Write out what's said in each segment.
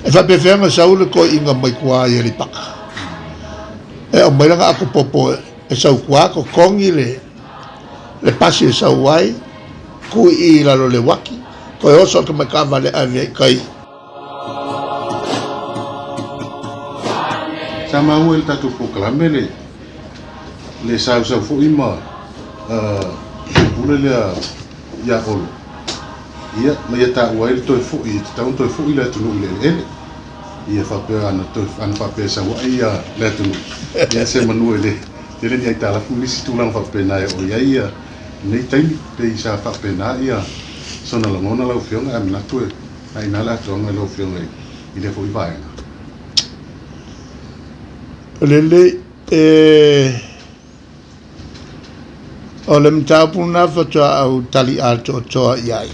E faapefea ona sau le toeaina mai tua i Aleipata e aumai lana ato popo e sau i tua totogi le pasi e sau ai, tu i i lalo o le uati, toe oso le tamai taavale ave ai i tai. Sa maua i le tatou polokalame le le sausau foi ma faipule lea ia Olo, ia, ma ia taua ai le toe foi, e tatau ona toe foi le atunuu i le eleele. Ia faapea ana toe, ana faapea e sau ai ia le atunuu, ia semanu e le tele ni aitalafu ma nisi tulaga faapena e oo i ai ia lenei taimi. Pei sa faapena ia sona lagona lau Afioga, ae manatu e na i ina le atoaga i lau Afioga i lea foi vaega. O lelei, e O le mataupu lena faatoa ou tali atoatoa i ai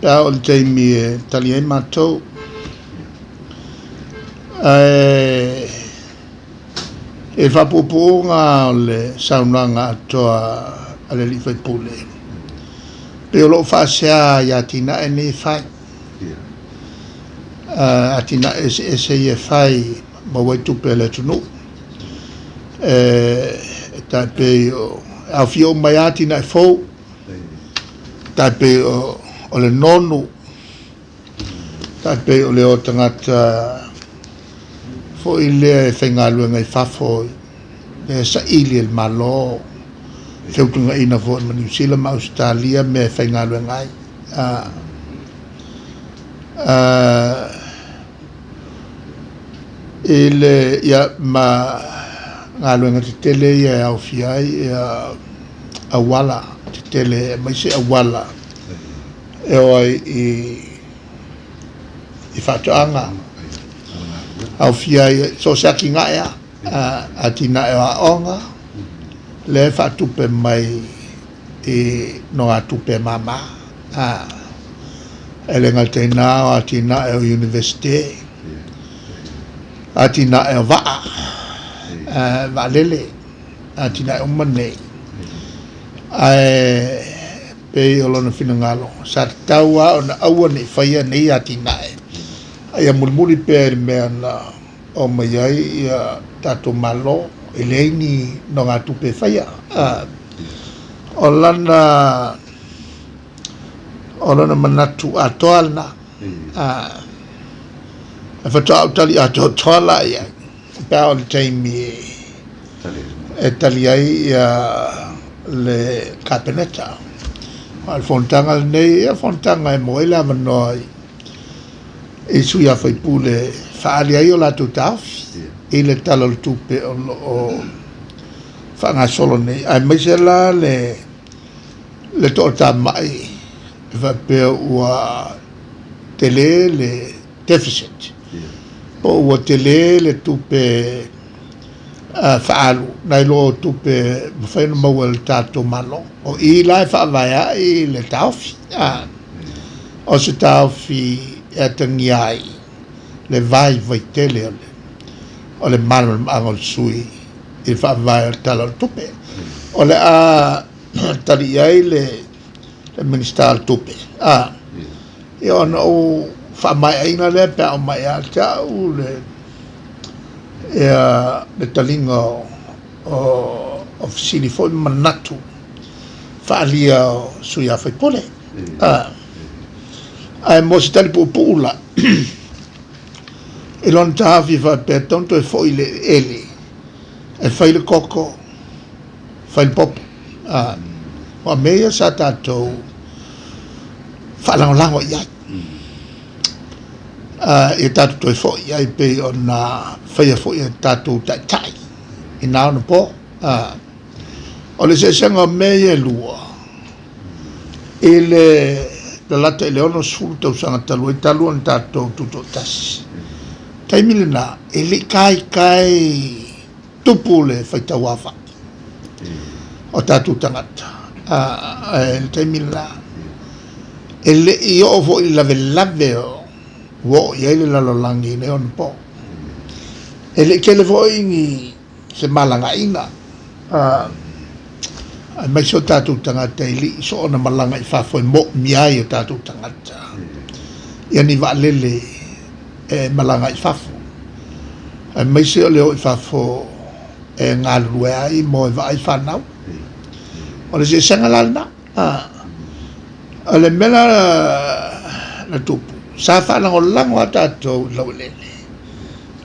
pe a oo i le taimi e tali ai matou. Ae i le faapuupuuga o le saunoaga atoa a le alii faipule, pei o lo o faasea i atinae nei e fai, atinae eseese ia e fai e maua ai tupe a le atunuu. E tai pei o, e aofia uma ai lava atinae fou, tai pei o le nonu, tai pei o le o tagata foi lea e faigaluega i fafo e saili e le Malo, feutagaiga foi ma Niu Sila ma Ausetalia mea e faigaluega ai. I le, ia, ma galuega tetele ia e aofia ai ia auala tetele aemaise auala e o ai i i faatoaga, aofia ai so o se atinae lava, atinae o aoga, lea e faatupe mai i nogatupe mama. E le gata i lena o atinae o Iunivesite, atinae o vaa, vaalele, atinae uma nei. Ae pei o lona finagalo, sa tatau lava ona aua ne i faia nei atinae, a ia mulimuli pea i le mea na omai ai ia tatou Malo, e leai ni nogatupe e faia. O lana o lona manatu atoa lena. E faatoa ou tali atoatoa la i ai, pe a oo i le taimi e tali ai ia le Kapeneta. A o le fonotaga lenei, ia o le fonotaga e maua ai le avanoa i sui usufono e faaali ai o latou taofi i le Tala o le Tupe o lo o faagasolo nei, aemaise la le le toatamai e faapea ua tele le deficit po o ua tele le tupe faaalu nai lo tupe e mafai ona maua e le tatou Malo. O i la e faavae ai le taofi, o se taofi e atagia ai le vaivai tele o le malamalamaaga o le sui usufono i le faavae o le Tala o le Tupe. O le a tali i ai le Minisita o le Tupe, a, ia ona ou faamaeaina lea pe a oo mai ia te au le, ia, le taliga o fesili foi ma manatu faaalia o sui usufono. A, ae mo se tali puupuu la, i lona taofi faapea, e tatau ona toe foi i le eleele e fai le koko, fai le popo. Aua o mea ia sa tatou faalagolago i ai, ia tatou toe foi i ai pei ona faia foi e tatou taitai i na ona po. O le eseesega o mea ia e lua, i le lalata i le 60 tausaga talu ai talu ona tatou tutoatasi, taimi lena e le i taitai tupu le faitau aofai o tatou tagata. I le taimi lena e le i oo foi i le lavelave ua oo i ai le lalolagi i nei ona po. E le i tele foi ni femalagaaiga. Aemaise o tatou tagata e lei soona malaga i fafo e moomia ai o tatou tagata ia ni vaalele e malaga i fafo, aemaise o le o i fafo e galulue ai mo e vaai fanau. O le eseesega la lena. O le mea la na tupu, sa faalagolago lava tatou i le laueleele,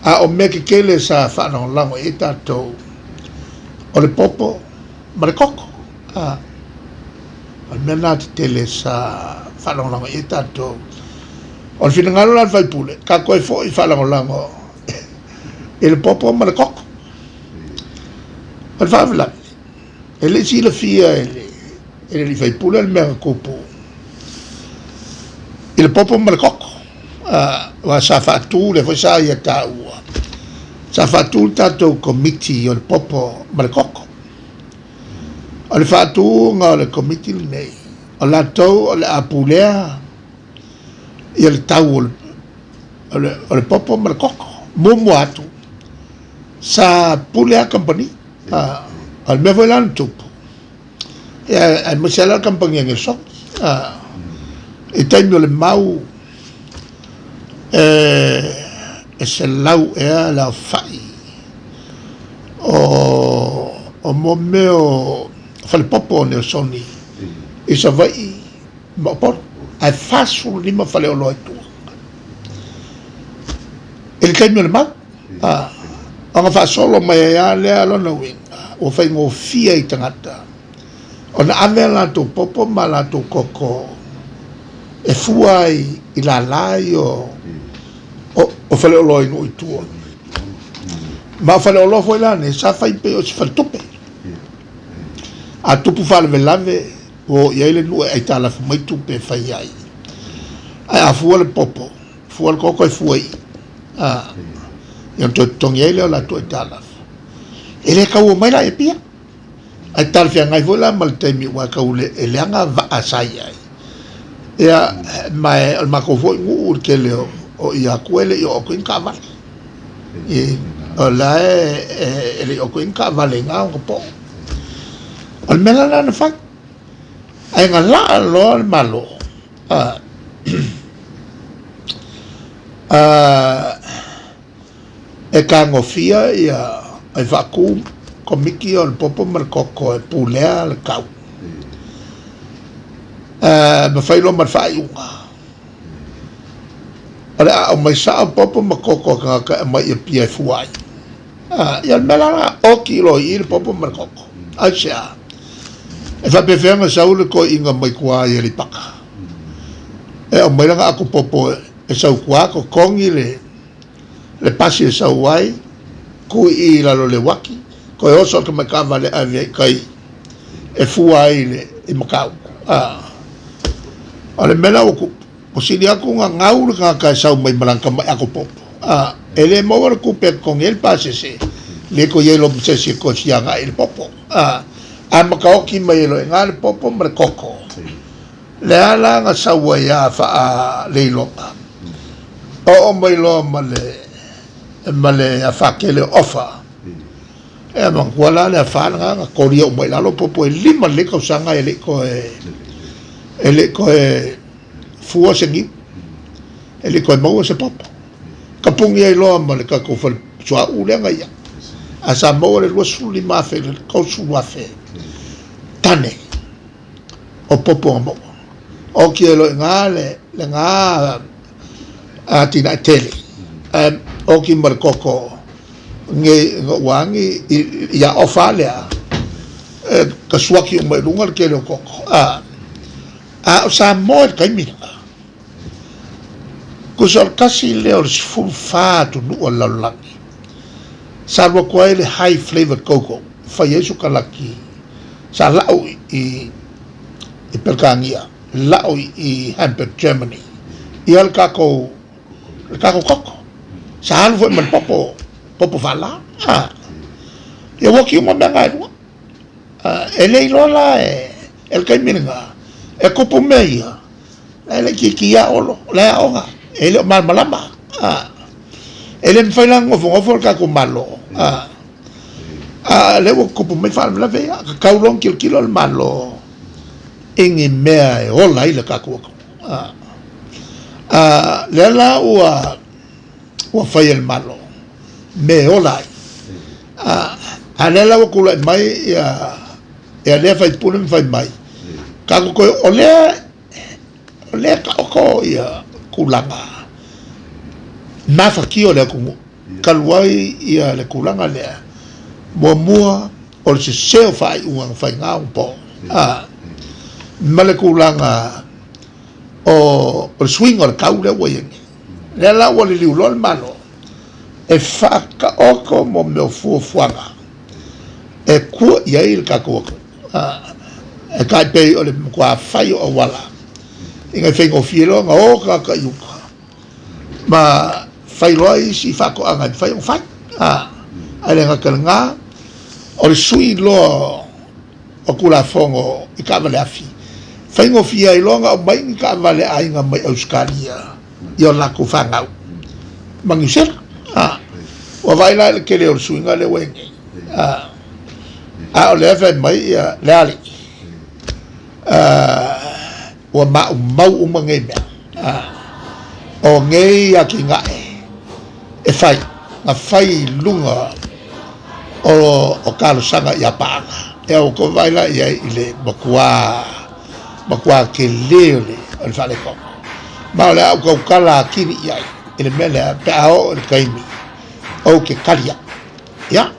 a o mea tetele sa faalagolago i ai tatou o le popo ma le koko. O le mea lena tetele sa faalagolago i ai tatou. O le finagalo la o le sui usufono, tatou toe foi faalagolago i le popo ma le koko. O le faalavelave, e le i silafia e le sui usufono le mea na tupu i le popo ma le koko. Aua sa faatu, lea foi sa ia taua, sa faatu le tatou Komiti o le Popo ma le Koko. O le faatuga o le Komiti lenei, o latou o le a pulea ia le tau o le popo ma le koko. Muamua atu, sa pule lava kamupani. O le mea foi la na tupu, aemaise lava la le kamupani a Nielsen. I taimi o le mau, e 100 ea le aofai o mo mea o falepopo o Nielsoni i Savaii ma Upolu, ae 45 faleoloa i tua i le taimi o le mau. Ona faasolo mai ai lava lea, lona uiga ua faigofie i tagata ona ave a latou popo ma a latou koko e fua ai i lala ia o faleoloa i nuu i tua. Ma o faleoloa foi la nei, sa fai pei o se faletupe. A tupu faalavelave, ua o i ai le nuu e aitalafu mai tupe e fai ai. Ae a fua le popo, fua le koko e fua i i. Ia ona toe totogi ai lea o latou aitalafu. E le tau omai la i Apia. Ae talafeagai foi la ma le taimi aua e tau e leaga vaa sa i ai. Ia, ma o le matou foi nuu le tele o i Atua e le i oo atu i ai ni taavale. O la e le i oo atu i ai ni taavale i na ona po. O le mea la lena na fai, ae na laa loa le Malo e tagofia ia e faatu Komiti o le Popo ma le Koko e pulea le tau, ma fai loa ma le faaiuga o le a aumai sao popo ma koko a tagata e aumai i Apia e fua ai. Ia o le mea la lena, oti loa i i le popo ma le koko. Aisea? E faapefea ona sau le toeaina mai tua i Aleipata e aumai lana ato popo e sau i tua totogi le pasi e sau ai, tu i i lalo o le uaki, toe oso le tamai taavale ave ai i tai e fua ai i Matautu. O le mea la ua tupu, ua sili atu ona gau le tagata e sau mai ma lana tamai ato popo. E le maua le tupe e totogi ai le pasese, le toe i ai loa ma se isi e toe fia agai i le popo. A mataoti mai ai loa i ina le popo ma le koko. Lea la na sau ai lava faaleiloga, oo mai loa ma le ma le afa tele o Ofa. E manatua la le afa lena na kolia uma i lalo popo e lima lelei tausaga e le i toe e le i toe fua se niu, e le i toe maua se popo. Tapuni ai loa ma le tatou fale suauu lea na i ai. Ae sa maua le 25,000 i le 30,000 tane o popo na maua. Oki ai loa i ina lena atinae tele, ae oki ma le koko nei ua agi ia ofa lea, e kasuaki uma i luga le tele o koko. A o Samoa i le taimi lena, tusa o le tasi lea o le 14 atunuu o le lalolagi sa alu atu ai le high flavoured cocoa e fai ai sukalaki sa lau i Peretania, lau i Hamburg, Germany, ia le tatou le tatou koko. Sa alu foi ma le popo, popo faala. Ia ua oti uma mea na e lua. E le iloa la e le taimi lena, e tupu mea ia, la e le itiiti lava Olo, o la e aoga, e le o malamalama. E le mafai la ona nofonofo le tatou Malo. A lea ua tutupu mai faalavelave ia, tatau loa ona tilotilo le Malo i ni mea e ola ai le tatou atunuu. A lea la ua ua fai e le Malo mea e ola ai. A lea la ua tulai mai ia ia lea faipule ma fai mai, tatou toe, o lea o lea e taoto ia tulaga mafatia o le atunuu talu ai ia le tulaga lea. Muamua o le sese o faaiuga na fai na onapo, ma le tulaga o le suiga o le tau lea ua i ai nei. Lea la ua liliu loa le Malo e faataoto mo mea o fuafuaga e tua i ai le tatou atunuu. E tai pei o le matua fai o auala ina ia faigofie loa ona o tagata i uta ma fai loa isi faatoaga e mafai ona fai. Ae le gata i lena, o le sui loa o Tulafono i taavale afi, faigofie ai loa ona aumai ni taavale a aiga mai Ausetalia i o latou fanau ma Niu Sila. Ua vaai la i le tele o le suiga lea ua i ai nei. A o lea e fai mai le alii, ua maumau uma nei mea. O nei atinae e fai, na fai i luga o talosaga ia paaga. Ia ua tou vaai la i ai i le matua, matua tele o le faaletonu. Ma o le a ou tautala atili i ai i le mea lea pe a oo i le taimi ou te tali ai. Ia.